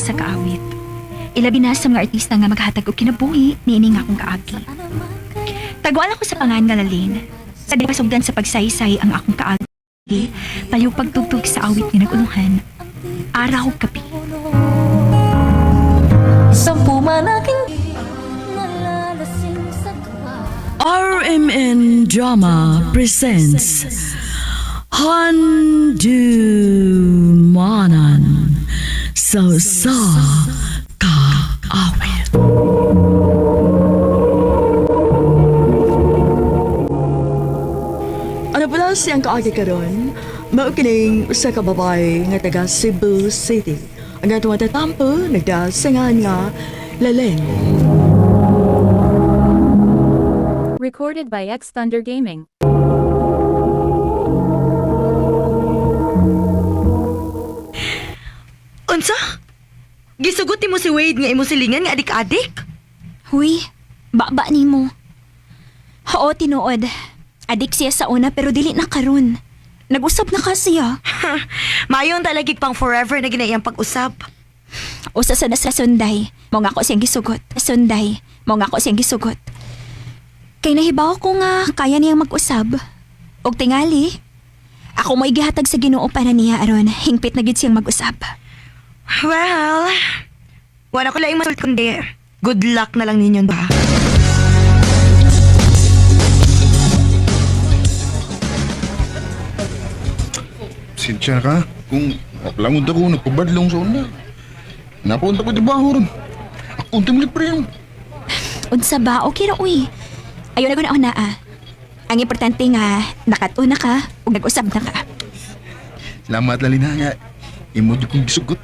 usa ka awit. Ilabi na sa mga artista nga maghatag og kinabuhi niini nga akong kaagi. Taguan ako sa pangan nga Lalin. Sa di pasugdan sa pagsaysay ang akong kaagi, palihog pagtugtog sa awit nga nagulungan. Araw gabi. Sampu man aking nalalasing sa tuwa. RMN Drama presents Handumanan sa sa kaawit. Ano pala siyang kaagi karon? Mao kining usa ka babae nga taga Cebu City. Ang atong tatampo nagdasangan nga Laleng. Recorded by X Thunder Gaming. Unsa? Gisugot nimo si Wade nga imo silingan nga adik-adik? Huy, baba nimo. Oo, tinuod. Adik siya sa una pero dili na karon. Nag-usab na kasi siya. Mayon talagig pang forever na ginaiyang pag-usab. Usa sa nasa sunday. Mo nga ako siyang gisugot. Sunday. Mo nga ako siyang gisugot. Kay nahibaw ko nga kaya niyang mag-usab. Og tingali, ako mo'y gihatag sa Ginoo para niya aron hingpit na gid siyang mag-usab. Well, wala ko laing masult kundi good luck na lang ninyo ba? Sinsya ka kung lamod ako, nagpabadlong sa una. Napunta ko trabaho ron. Ako ang timli pre. Unsa ba? Okay ra uy. Ayo na ko na una ah. Ang importante nga nakatuna ka ug nag-usab na ka. Salamat lalina nga. Imo di kong gisugot.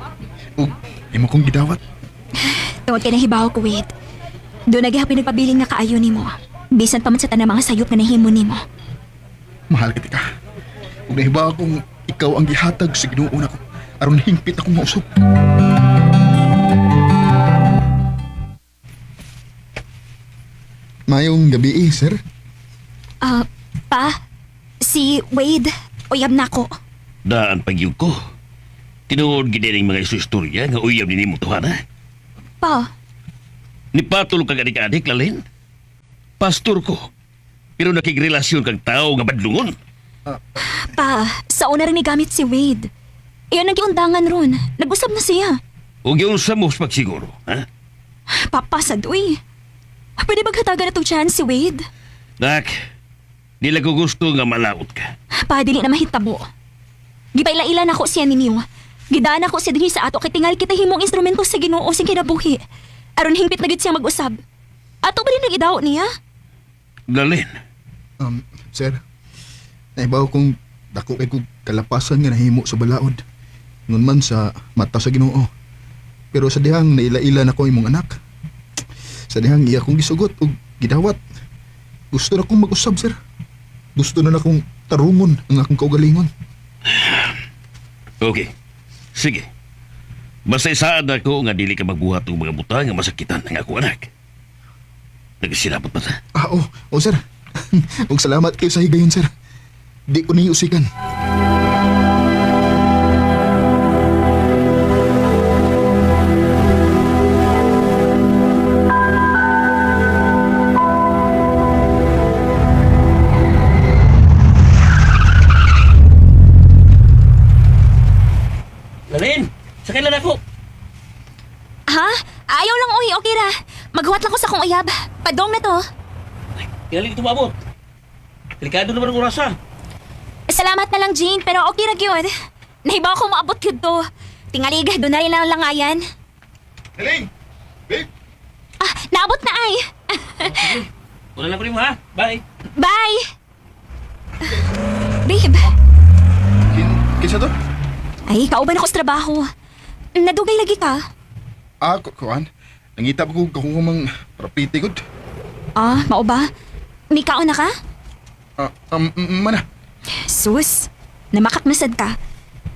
O imo kong gidawat. Tungod kay nahibaw ko, wait. Doon naghihapon nagpabiling nga kaayo nimo. Bisan pa man sa tanang mga sayop nga nahimo nimo. Mahal kita ka. Ug nahiba akong ikaw ang gihatag sa Ginoo nako. Aron hingpit akong mausap. Mayong gabi eh, sir. Ah, pa, si Wade, uyab na ko. Daan pagyug ko. Tinuod gid ning mga istorya nga uyab ni nimo tuhan ha. Pa, Nipatol kag adik-adik lalin. Pastor ko. Pero nakigrelasyon kag tao nga badlungon. pa, sa una rin gamit si Wade. Iyon ang giundangan ron. Nag-usab na siya. Ug yung sa mo pagsiguro, ha? Papasad, uy. Pwede maghatagan na tong chance si Wade? Nak, dili ko gusto nga malaot ka. Pa, dili na mahitabo. Gipaila-ila na ko siya ninyo. Gidaan ako siya dinhi sa ato kay tingal kita himong instrumento sa Ginoo sing kinabuhi. Aron hingpit na gid siya mag-usab. Ato ba din nag-idaw niya? Lalin, Sir, naibaw kong dako kay kong kalapasan nga nahimo sa balaod. Ngun man sa mata sa Ginoo. Pero sa dihang naila-ila na ko imong anak. Sa dihang iya kong gisugot ug gidawat. Gusto na kong mag-usab, sir. Gusto na na kong tarungon ang akong kaugalingon. Okay. Sige. Basta isaad ako nga dili ka magbuhat og mga buta nga masakitan ang ako anak. Nagsinabot ba ta? Ah, oh, oh sir. Ug salamat kayo sa higayon, sir. Di ko ninyo usikan. Lalin, sakay lang ako. Ha? Ayaw lang uy, okay ra. Maghuwat lang ko sa akong uyab. Padong na to. Tingali ito maabot. Delikado naman ang orasa. Salamat na lang, Jane, pero okay ra gyud. Nahibaw ko maabot gyud to. Tingali, doon na rin lang langayan. Heling! Babe! Ah, naabot na ay. Una lang ko rin mo ha. Bye. Bye! Babe, Kinsa to? ay, kauban ako sa trabaho. Nadugay lagi ka. Ah, kuan. Nangita pa ko kahukumang prapiti gud. Ah, mao ba? May kaon na ka? Ah, mana. Sus, namakaknasad ka.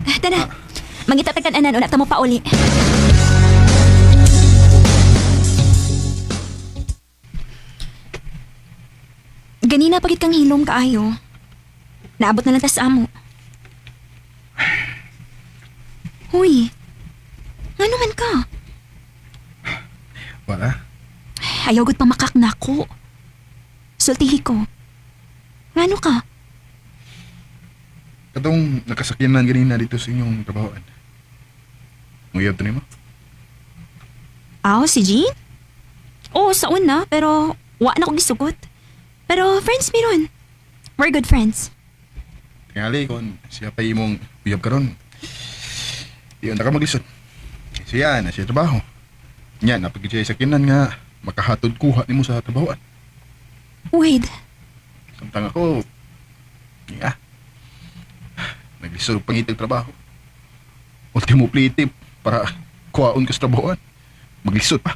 Ah, Tara, mangitatagan anan, una ta mo pa uli. Ganina pagit kang hilom kaayo. Naabot na lang tas amo. Huy, nga naman ka? Wala. Ayaw gud pamakak nako. Sultihi ko. Ngano ka? Katong nakasakyanan ganina dito sa inyong trabahoan. Nguyab to nimo? Aw, si Jean? Oo, sa una, pero wa na ko gisugot. Pero friends mi ron. We're good friends. Tingali kon siya pa imong uyab karon. Iyon na ka maglisod. Siya na siya trabaho. Nya napagid siya sakyanan nga makahatod kuha nimo sa trabahoan. Wade, Samtang ako, yeah. Naglisod og pangitag trabaho. Ultimo plite para kuhaon ka sa trabahoan. Maglisod pa.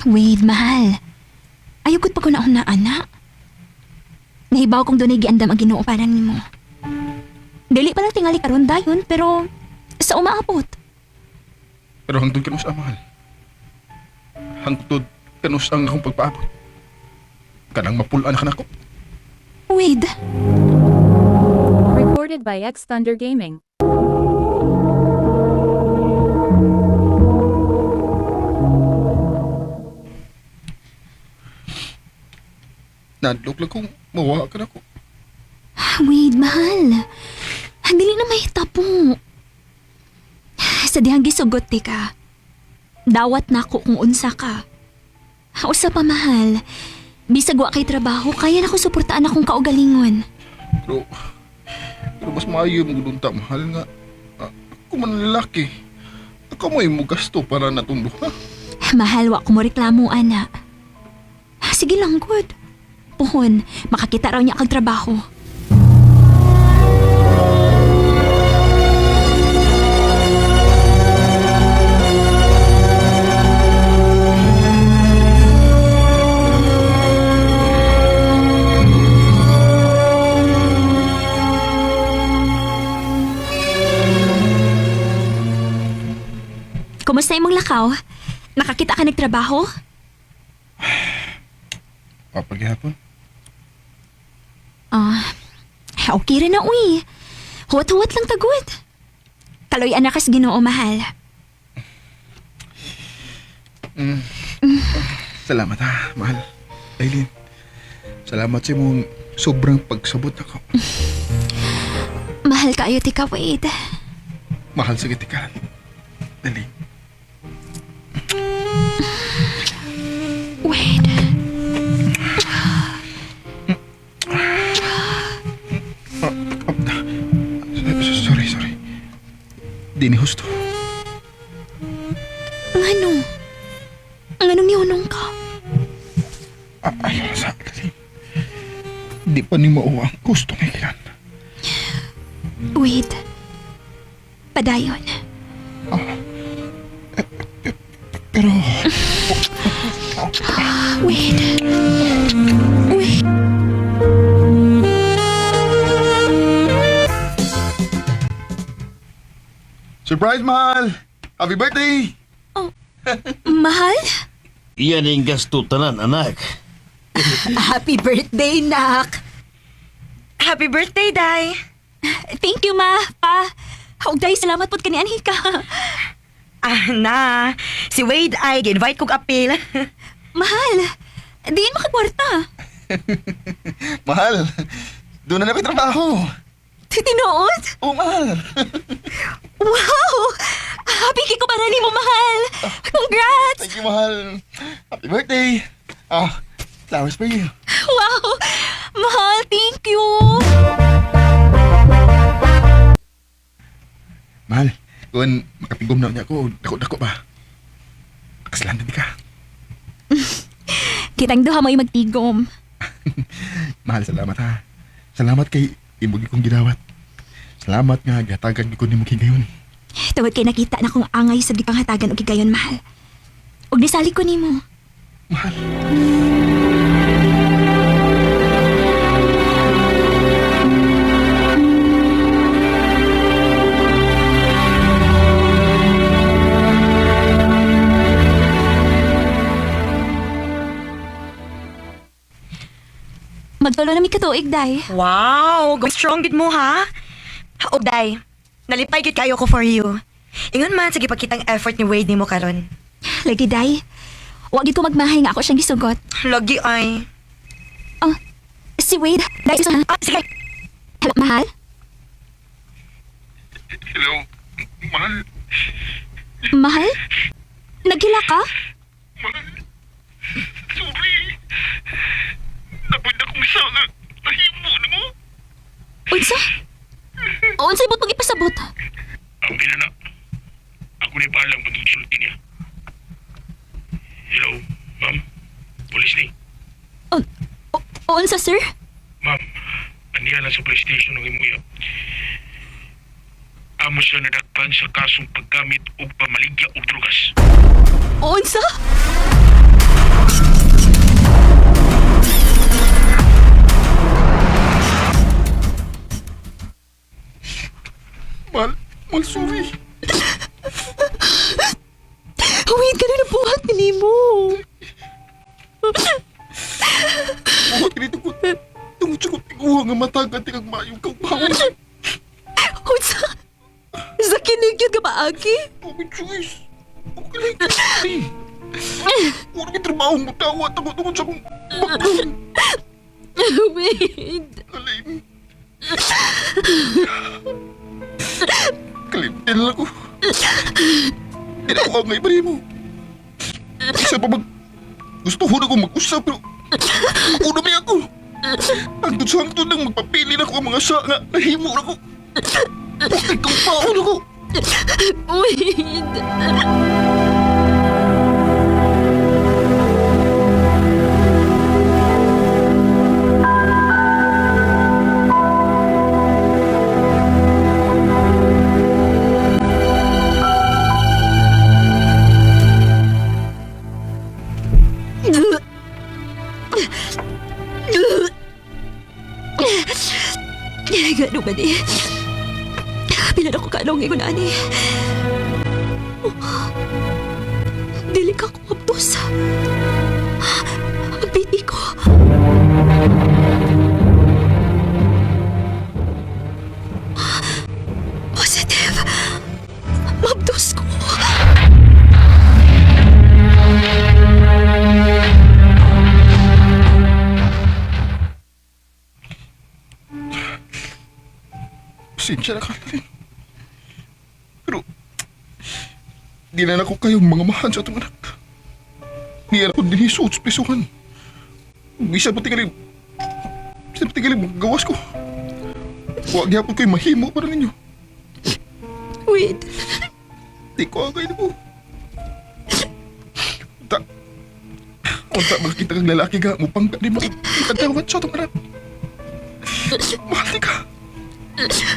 Wade, mahal. Ayaw gud pa ko na una, anak. Nahibaw kong dunay giandam ang Ginoo para nimo. Dili pa lang tingali karon dayon, pero sa umaabot. Pero hangtod kanus ang mahal. Hangtod kanus ang akong pagpaabot. Kanang mapulaan ka nako. Wade, Recorded by X Thunder Gaming. Nadlok lang kung mawa ka nako. Wade, mahal. Dili na mahitabo. Sa dihang gisugot ti ka. Dawat na ako kung unsa ka. Usa pa, mahal. Bisag wa kay trabaho, kaya na ko suportaan akong kaugalingon. Pero, pero mas maayo mo gudunta, mahal nga. Ah, ako man lalaki. Ako mo mo gasto para natundo ha. Mahal, wa ko mo reklamo, ana. Sige lang, good. Puhon, makakita raw niya kag trabaho. Kumusta imong lakaw? Nakakita ka nagtrabaho? Papaghihapon. Ah, okay rin na, uy. Huwat-huwat lang tagod. Kaloy anak kas Ginoo, mahal. Salamat ha, mahal. Aileen, salamat sa imong sobrang pagsabot ako. Mahal kayo, tika, Wade. Mahal sa kitika. Aileen. Wade. Sorry, sorry. Di ni husto. Ngano? Nganong nihunong ka? Ah, ayaw na sa Aileen. Di pa ni mauwa ang gusto ng ilan. Wade. Padayon. Pero, Wade. Wade. Surprise, mahal! Happy birthday! Mahal? Iyan ang gasto tanan, anak. Happy birthday, nak. Happy birthday, Day! Thank you, ma. Pa. Huwag dahil salamat po kani ka. Ah, na. Si Wade ay gi-invite kog apil. Mahal. Diin makakwarta. Mahal, doon na na trabaho. Tinood? Oo, mahal. Wow! Happy kiko para nimo, mahal. Congrats! Thank you, mahal. Happy birthday. Ah, flowers for you. Wow! Mahal, thank you! Mahal, kung makatigom na niya ako, dako-dako ba? Kasalanan di ka. Kitang duha mo'y magtigom. Mahal, salamat ha. Salamat kay imong kong gidawat. Salamat nga, gatagan ko nimo higayon. Tungod kay nakita na kong angay sa gikang hatagan og higayon, mahal. Og nisalig ko nimo. Mahal. Magtulo na mi katuig, day. Wow, go strong gid mo ha. Og Day, nalipay gid kayo ko for you. Ingon man sige pagkitang effort ni Wade nimo karon. Lagi, day. Wa gid ko magmahay nga ako siyang gisugot. Lagi ay. Oh, si Wade. Day, sa... Ah, sige. Hello, mahal? Hello, mahal. Mahal? Naghila ka? Mahal. Sorry. Napod akong sana. Nahimo na mo. Unsa? Unsa ibot mong ipasabot? Ang na. Ako ni balang pag-insulti niya. Hello, ma'am. Pulis ni. Oh, unsa, sir? Ma'am, aniya lang sa PlayStation ang imuya. Amo siya nadakpan sa kasong paggamit og pamaligya og drugas. Unsa? Mahal, mahal, sorry. Wait, ganun na buhat ni mo. Buhat ganito ko. Tungod sa kong tiguha nga matag at ikag maayong kaupawon. Unsa? Sa kinig yun ka ba, Aki? Okay, choice. Okay lang. Sorry. Wala kang trabaho mo tawa tungod tungod sa akong background. Wait. Kalim. Kalim, din lang ko. Hindi na ako ang iba mo. Isa pa mag... Gusto ko na akong mag-usap pero... Ako na may ako. Hangtod sa hangtod nang magpapili na ako ang mga sa nga nahimo na ko. Bakit kang paon ako? Wait. Gano ba ni? Pila na ko kaanong ingon ani. Dili ka kumabtos. Magbiti ko. Positive. Mabdos ko. Pasensya na, Catherine. Pero, di na ako kayong mga mahan sa atong anak. Di na ako dinisuot sa prisuhan. Bisa pa tingali, bisa pa tingali magawas ko. Huwag gyapon ko'y mahimo para ninyo. Wait. Di ko agay na mo. Unta, unta makakita kang lalaki ka, mupang ka di mo. Makadawat sa atong anak. Mahal di ka.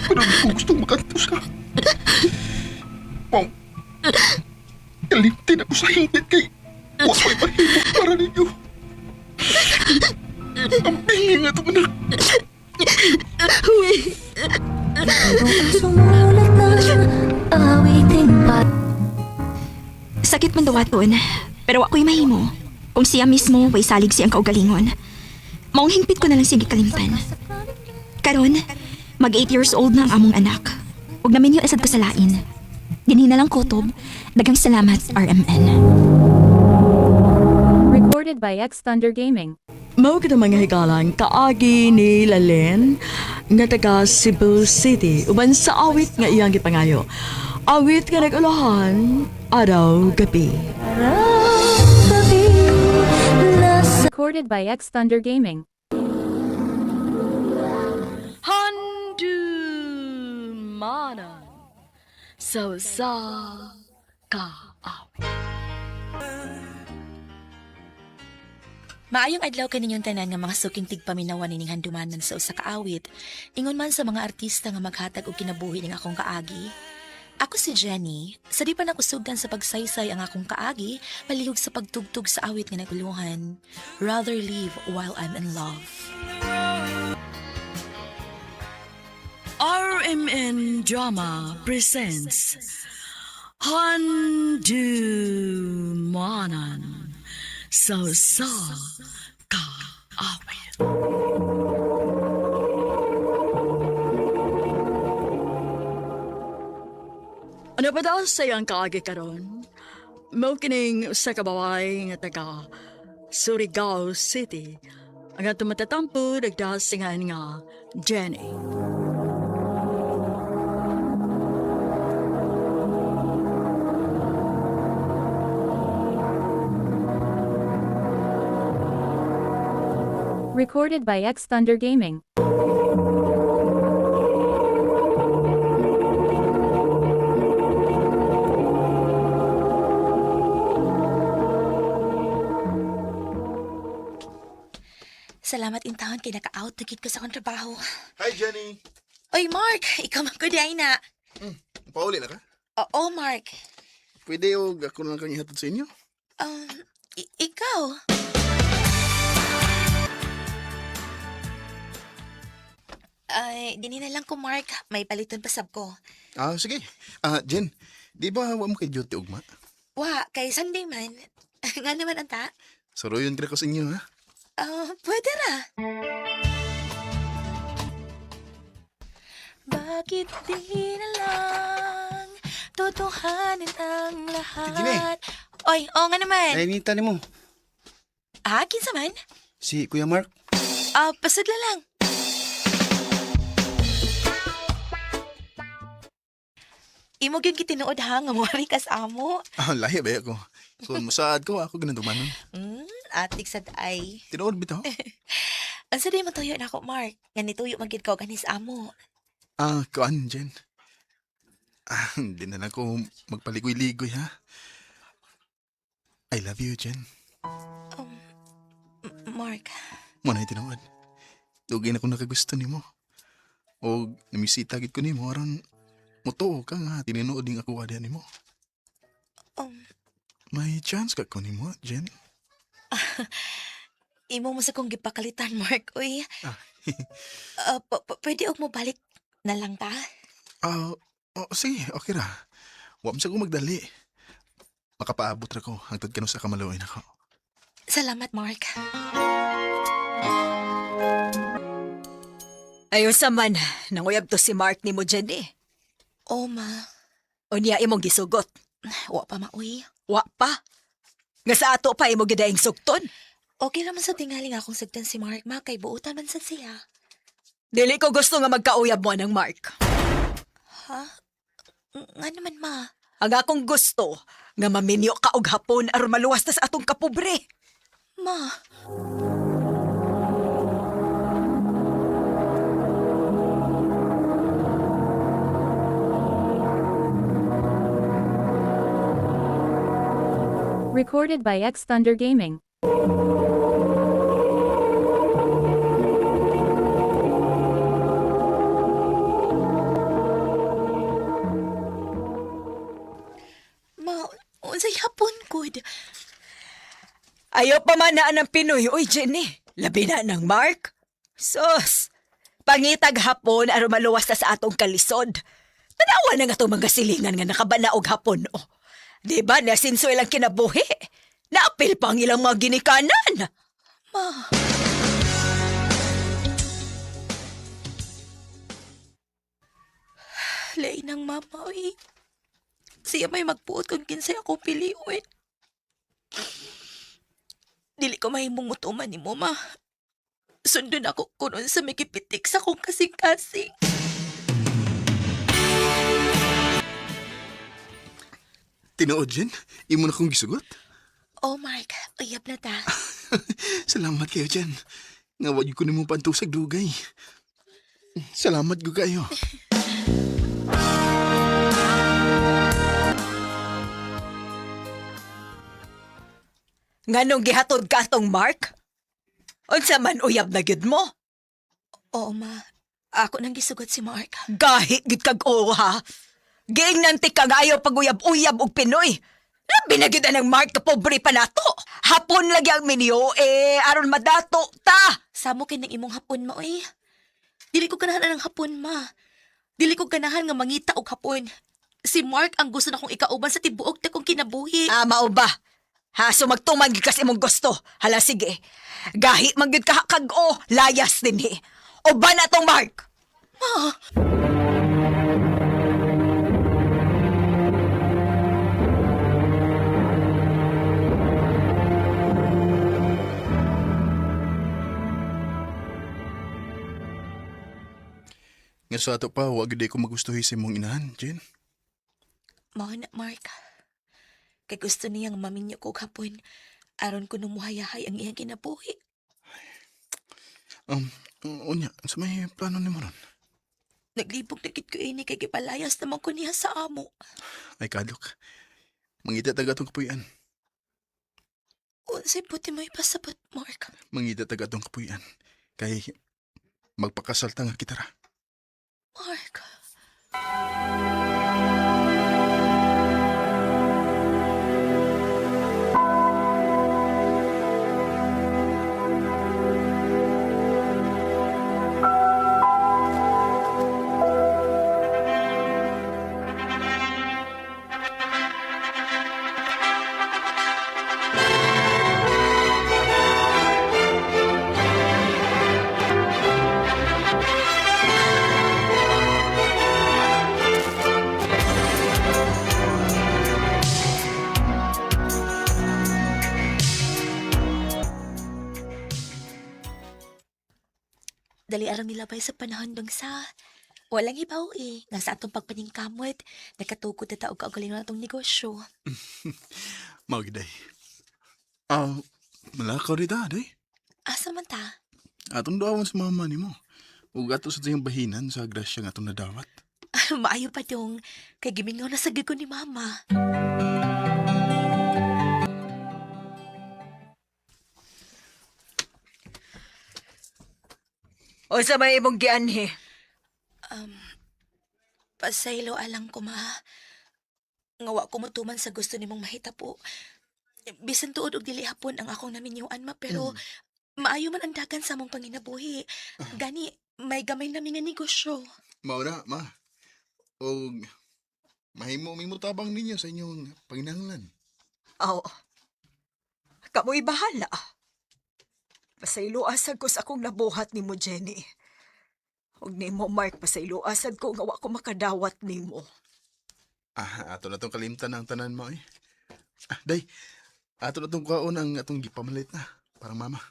Pero di ko gustong makantos ka. Mau, kalimtin ako sa hingpit kay wa ko'y mahimo para ninyo. Ang bingin nga itong anak. Wait. Pero ang sumulat ng awitin pa Sakit man dawaton, pero ako'y mahimo. Kung siya mismo, way salig siyang kaugalingon. Maong hingpit ko na lang sige kalimtan. Karon, mag 8 years old na ang among anak. Ug naminyo asad ko sa lain. Dinhi na lang kutob. Daghang salamat, RMN. Recorded by X Thunder Gaming. Mao kita mga higalan kaagi ni Lalen nga taga Cebu City uban sa awit nga iyang gipangayo. Awit nga nag-ulahan araw gabi. Gabi nasa Recorded by X Thunder Gaming. Handumanan sa usa ka awit. Maayong adlaw kaninyong tanan nga mga suking tigpaminawan nining handumanan sa usa ka awit. Ingon man sa mga artista nga maghatag og kinabuhi ning akong kaagi. Ako si Jenny, sa di pa nakusugdan sa pagsaysay ang akong kaagi, palihog sa pagtugtog sa awit nga naguluhan. Rather live while I'm in love. RMN Drama presents Handumanan sa usa ka awit. Ano pa daw sa iyang kaagi karon? Mao kining usa ka babae nga taga Surigao City. Ang atong matatampo nagdasingan nga Jenny. Recorded by X Thunder Gaming. Salamat in taon kay naka-out na gid ko sa akong trabaho. Hi, Jenny. Oy, Mark, ikaw man ko na. Pauli na ka? Oo, Mark. Pwede o ako na lang kang ihatod sa inyo? Ikaw. Ay, dini na lang ko, Mark. May paliton pa sab ko. Ah, sige. Ah, Jen, di ba wa mo kay duty ugma? Wa, kay Sunday man. Nga naman anta. Suruyon ka ko sa inyo, ha? Ah, pwede ra. Bakit di na lang totohanin ang lahat? Oy, oo nga naman. Nainita ni mo. Ah, kinsa man? Si Kuya Mark. Ah, pasudla lang. Imo gyud gitinuod ha nga moari ka sa amo. Ah, lahi ba ako? Kung musaad ko, ako ginadumanon. Atik sad ay. Tinuod bitaw. Ang sa di matuyo na ako, Mark. Nga nituyo man gyud ka og anis amo. Ah, kuan, Jen. Ah, hindi na lang ko magpaligoy-ligoy, ha? I love you, Jen. Mark, Mo na tinuod. Dugay na ko nakagusto nimo. O namisita gid ko nimo aron mutuo ka nga tinuod ding ako adya nimo. May chance ka ko nimo, Jen. imo mo sa kong gipakalitan, Mark. Uy. Ah. Ah, pwede og mo balik na lang ta? Ah, oh, sige, okay ra. Wa man sa ko magdali. Makapaabot ra ko hangtod kanu sa kamaluoy nako. Salamat, Mark. Ayo sa man, nanguyab to si Mark ni mo Jenny. Oh, ma. Unya imong gisugot. Wa pa maoy. Wa pa. Nga sa ato pa imo gidaing sugton. Okay naman sa tingali nga akong sagdan si Mark, ma. Kay buutan man sad siya. Dili ko gusto nga magkauyab mo ng Mark. Ha? Nga naman, ma. Ang akong gusto nga maminyo ka og hapon aron maluwas ta sa atong kapobre. Ma. Recorded by X Thunder Gaming. Ma, unsay hapon good. Ayaw pa man na ng Pinoy, uy Jenny. Labi na ng Mark. Sus, pangitag hapon aron maluwas ta sa atong kalisod. Tanawa na nga itong mga silingan nga nakabanaog hapon, oh. Di ba, nasinso ilang kinabuhi? Naapil pa ang ilang mga ginikanan. Ma. Lain ng mama, oy. Siya may magpuot kung kinsay ako piliun. Dili ko mahimong mutuman ni mo, ma. Sundon ako kunon sa may gipitik sa akong kasing-kasing. Tinuod, Jen? Imo na kong gisugot? Oh, Mark, uyab na ta. Salamat kayo, Jen. Nga wa gyud ko nimo pantusag dugay. Salamat gyud kayo. Nganong gihatod ka atong Mark? Unsa man uyab na gyud mo? Oo, ma. Ako nang gisugot si Mark. Gahi gid kag oo ha. Giingnan ti kag ayaw paguyab-uyab og Pinoy. Labi na gyud anang Mark kapobre pa nato. Hapon lagi ang minyo eh aron madato ta. Samo kay ng imong hapon, ma, oy. Dili ko ganahan ang hapon, ma. Dili ko ganahan nga mangita og hapon. Si Mark ang gusto na kong ikauban sa tibuok na kong kinabuhi. Ah, mao ba? Ha, so magtuman gyud kas imong gusto. Hala sige. Gahi man gyud ka kag o layas dinhi. Uban na tong Mark. Ma! Nga sa ato pa, wag gyud ko magustuhi sa imong inahan, Jen. Mao na, Mark. Kay gusto niyang maminyo ko hapon. Aron ko numuhayahay ang iyang kinabuhi. Um, unya, sa may plano nimo ron? Naglibog na gid ko ini kay gipalayas naman ko niya sa amo. Ay kadlok. Mangita taga atong kapuy-an. Unsay puti mo ipasabot, Mark. Mangita taga atong kapuy-an. Kay magpakasal ta nga kita ra. Mark. Dali arang nilabay sa panahon dong sa walang hibaw eh. Nga sa atong pagpaningkamot, nakatukod na taog kaugalingon atong negosyo. Mao gyud ay. Ah, malakaw rin ta, day. Asa man ta? Atong duawan sa mama nimo. Ug ato sa tiyang bahinan sa grasya nga atong nadawat. Maayo pa dong. Kay gimingaw na sa ko ni mama. O sa may imong gianhi. Pasaylo alang ko ma. Nga wa ko motuman sa gusto nimong mahitapo. Bisan tuod og dili hapon ang akong naminyuan ma pero maayo man ang dagan sa among panginabuhi. Gani may gamay nami nga negosyo. Mao na, ma. Og mahimo mi tabang ninyo sa inyong panginahanglan. Aw. Kamoy bahala. Pasayloa sad ko sa akong nabuhat nimo, Jenny. Ug nimo, Mark, pasayloa sad ko nga wa ko makadawat nimo. Ah, ato na tong kalimtan ang tanan mo eh. Ah, day. Ato na tong kaon ang atong gipamalit na. Parang mama.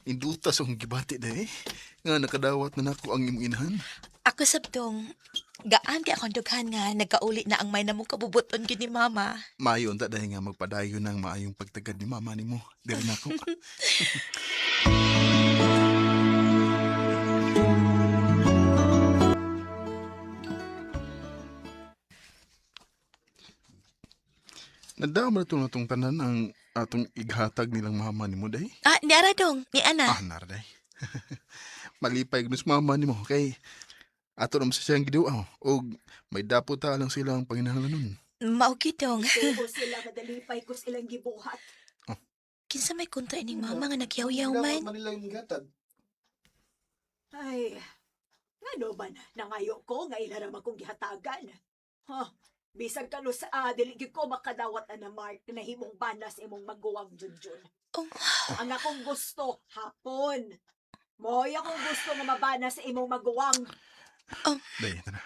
Induta sa akong gibati day. Nga nakadawat na nako ang imong inahan. Ako sabdong gaan kay akong dughan nga nagkauli na ang may namong kabubuton gyud ni mama. Maayo unta dahil nga magpadayon ng maayong pagtagad ni mama nimo. Diri nako. Nadama na itong atong tanan ang atong ighatag nilang mama nimo day. Ah, ni ara dong, ni ana. Ah, nara day. Malipay gud sa mama nimo kay ato naman sa siyang giduaw og may dapo ta lang sila ang panginahanglanon. Mao gyud dong. Tuo sila madalipay ko silang gibuhat. Kinsa may kontra ining mama nga nagyaw-yaw man. Manila yung gatag. Ay, ngano man, nangayo ko nga ila ra akong gihatagan. Ha? Bisag kano sa dili gyud ko makadawat na Mark na himong banas imong maguwang junjun. Oh. Ang akong gusto hapon. Mo'y akong gusto nga mabana sa imong maguwang. Day, tara.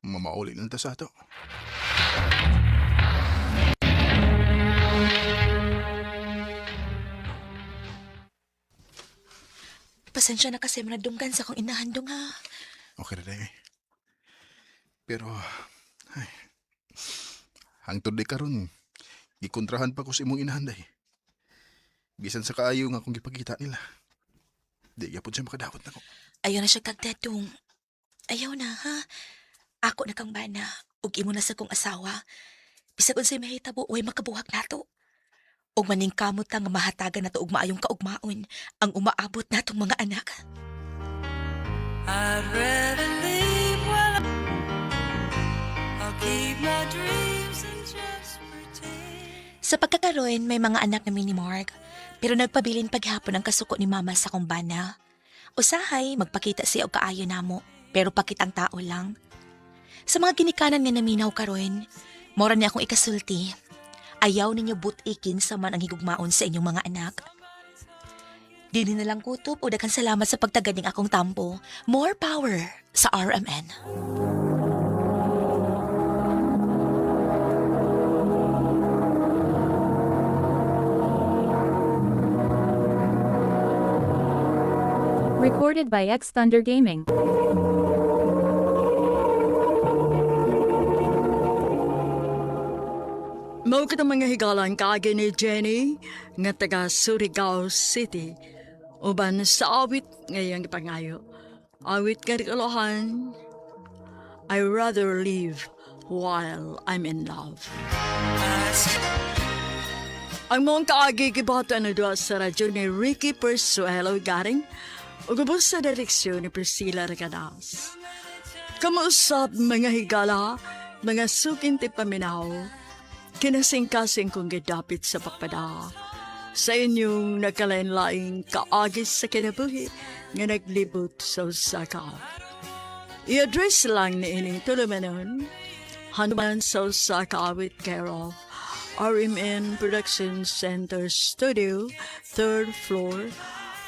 Mamauli lang ta sa ato. Pasensya na kasi manadunggan sa akong inahandong ha. Okay na day. Pero, ay, hangtod di karon, gikontrahan pa ko sa imong inahan day. Bisan sa kaayo nga akong gipakita nila. Di gyapon siya makadawat nako. Ayaw na siya kagdadong. Ayaw na ha. Ako na kang bana ug imo na sa kong asawa. Bisag unsay mahitabo, way makabuhak nato. Ug maningkamot ta nga mahatagan nato og maayong kaugmaon ang umaabot natong mga anak. Sa pagkakaroon, may mga anak na ni Mark, pero nagpabilin paghapon ang kasuko ni Mama sa kong bana. Usahay, magpakita siya og kaayo namo, pero pakitang tao lang. Sa mga ginikanan nga naminaw karon, mora niya akong ikasulti. Ayaw ninyo butikin sa man ang higugmaon sa inyong mga anak. Dili na lang kutob o daghan salamat sa pagtagad ning akong tampo. More power sa RMN. Recorded by X Thunder Gaming. Mao kitang mga higalan kaagi ni Jenny nga taga Surigao City uban sa awit ngayang gipangayo. Awit nga rikalohan, I rather live while I'm in love. Ang mong kaagi gibata na duha sa radyo ni Ricky Persuelo Garing ug ubos sa direksyon ni Priscilla Recadas. Kamuusap mga higala, mga suking paminaw, kinasingkasing kong gidapit sa pagpada. Sa inyong nagkalain-laing kaagis sa kinabuhi nga naglibot sa usa ka. I-address lang ni ining tulumanon, Hanuman sa usa ka awit care of RMN Production Center Studio, third floor,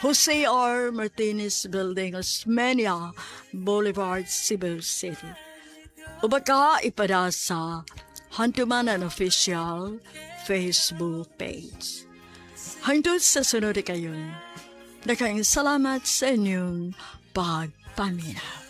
Jose R. Martinez Building, Osmeña Boulevard, Cebu City. O baka ipada sa Handumanan Official Facebook page. Hangtod sa sunod kayon. Daghang salamat sa inyong pagpaminaw.